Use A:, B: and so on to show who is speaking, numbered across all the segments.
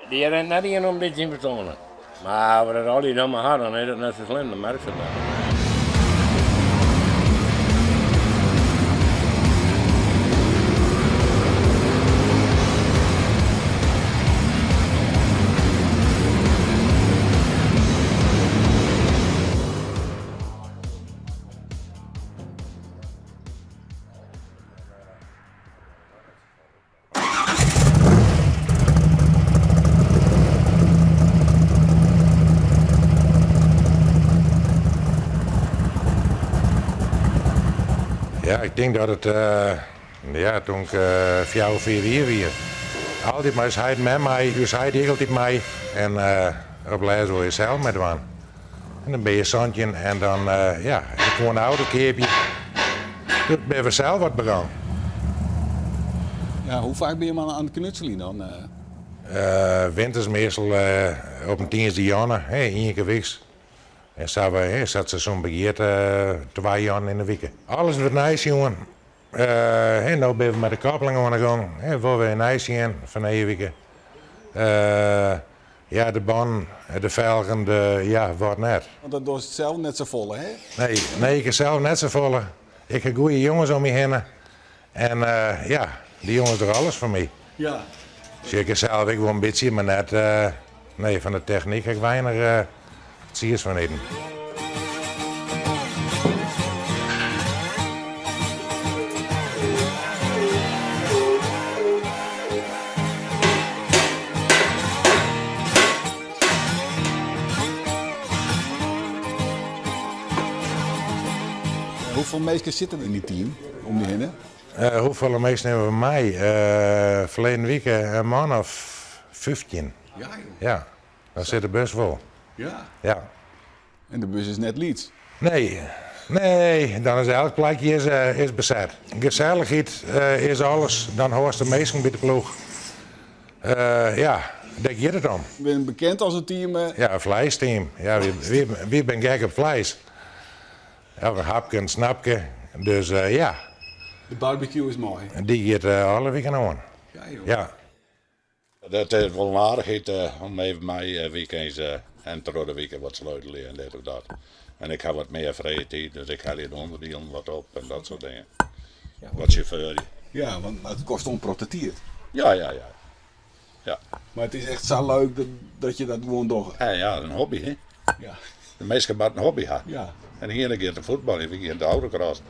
A: Dy rint net ien om dit syn ferstân. Mar as we dat allegear dan mar ha, dan is dat net sa slim, dan merkst it net.
B: Ja, ik tink dat it ja, toen ik fjouwer, fiif jier wie. Altyd mei ús heit en mem mei, ús heit die ek altyd mei. En op 't lêst wol je sels meidwaan. En dan bin je 17 en dan ja, ik koe in auto keapje. Toen binne we sels wat begûn.
C: Ja, hoe faak binne jim oan it knutseljen dan?
B: Winters meastal op in tiisdeitejûn, ien kear wyks. En sa we, sa't it seizoen begjint, twa jûnen yn de wike. Alles wurdt neisjoen. No binne we mei de koppeling oan de gong. Wol wer neisjen fan nije wike. Ja, de bannen, de felgen, de, ja, wat net.
C: Want dat dochst sels net safolle, hè?
B: Nee, nee, ik sels net safolle. Ik ha goede jonges om my hinne. En ja, dy jonges dogge alles foar my.
C: Ja.
B: Sjoch, ik sels ek wol in bytsje, mar net, nee, fan de technyk ha ik weinich tsiis fan iten.
C: Hoefolle minsken sitte der yn dy team om dy hinne?
B: Hoefolle minsken hawwe we mei? Ferleden wike in man of 15.
C: Ja, joh.
B: Ja, dan sit de bus fol.
C: Ja?
B: Ja.
C: En de bus is net lyts?
B: Nee, nee, dan is elk plakje is, is beset. Gesellichheid is alles, dan hâldst de minsken by de ploech. Ja, dêr giet it om.
C: We binne bekend as in team.
B: Ja, in fleisteam. Ja, wy binne gek op fleis. Elke hapke in snapke, dus ja.
C: De barbecue is moai.
B: Dy giet alle wiken oan.
C: Ja, joh.
B: Ja.
D: Dat is wol in aardichheid om even mei wykeins en troch de wike wat sleutelje en dit of dat. En ik ha wat mear frije tiid, dus ik helje de ûnderdielen wat op en dat soart dingen. Wat sjauffeurje.
C: Ja, want it kostet wol in protte tiid.
D: Ja, ja, ja. Ja.
C: Mar it is echt sa leuk dat je dat gewoan dogge.
D: Ja, ja, in hobby, hè.
C: Ja.
D: De minsken moatte in hobby ha.
C: Ja.
D: En de iene giet te fuotbaljen, wy gean te autocrossen.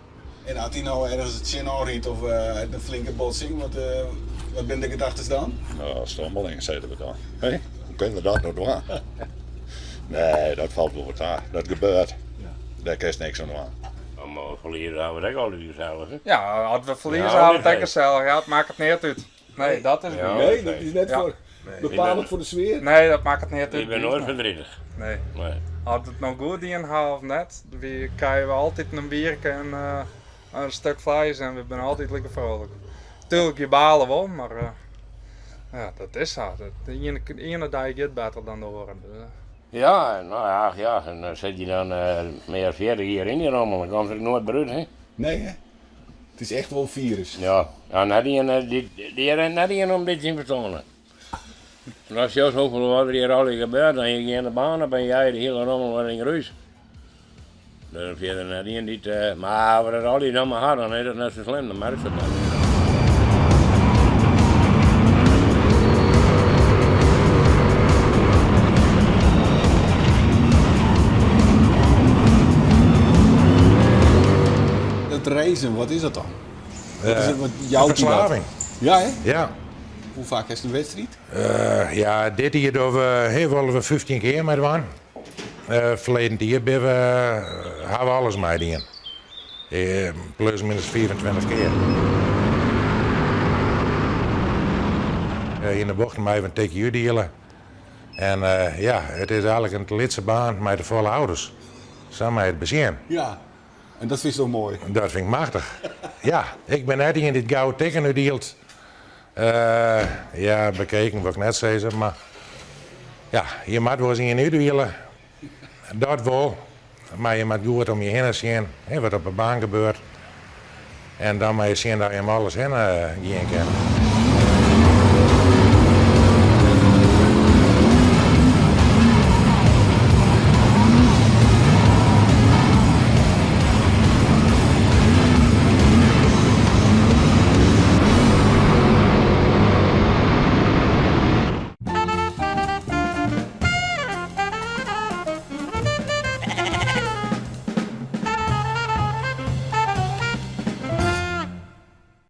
C: En as hy no ergens tsjinoan rydt of hat in flinke botsing, wat wat binne de gedachtes dan?
D: No, stommeling, sizze we dan. Hé, hoe kinne we dat no dwaan? Nee, dat falt wol wat ta. Dat gebeurt. Dêr kinst niks oan dwaan.
A: Mar we ferlieze hawwe we it ek altyd gesellich, hè?
E: Ja, as we ferlieze hawwe we it ek gesellich. Ja, it makket neat út. Nee, dat is
A: Ja.
C: Nee, dat is net
E: Ja.
C: foar bepalend foar de sfear.
E: Nee, dat makket neat út.
A: Ik bin noait verdrietig.
E: Nee.
A: Nee.
E: As it no goed dien ha of net, wy krije we altyd in bierke en in stik fleis en we binne altyd like vrolijk. Tuurlijk, je bale wol, mar ja, dat is sa. De iene dei giet better dan de oare. Dus.
A: Ja, no ja, ja, en dan sit je dan mear as 40 jier yn dy rommel, dan komt der noait wer út, hè?
C: Nee, hè? It is echt wol in firus.
A: Ja, ja net ien, dy rint net ien om dit syn ferstân. En as sjochst hoefolle wat der hjir allegear gebeurt, dan je gean de baan op en jij de hiele rommel wer yn grús. Der is fierder net ien dy't, mar as we dat allegear dan mar ha, dan is dat net sa slim, dan merkst it net.
C: Het racen, wat is dat dan? Wat is het, wat jout dy dat?
B: Ferslaving.
C: Ja, hè?
B: Ja.
C: Hoe faak hast in wedstriid?
B: Ja, dit jier dogge we, he, wolle we 15 kear meidwaan. Ferleden jier binne we, ha we alles meidien. Plus minus 25 kear. Yn de bochten meie we in tikje útdiele. En ja, it is eigentlik in te lytse baan mei te folle auto's. Sa mei it besjen.
C: Ja, en dat fynst do moai?
B: Dat fyn ik machtich. Ja, ik bin net ien dy't gau tikken útdielt. Ja, bekeken wol ik net sizze, mar ja, je moat wolris ien útdiele. Dat wol, mar je moat goed om je hinne sjen, hè, wat op de baan gebeurt. En dan moat je sjen dat je om alles hinne gean kinne.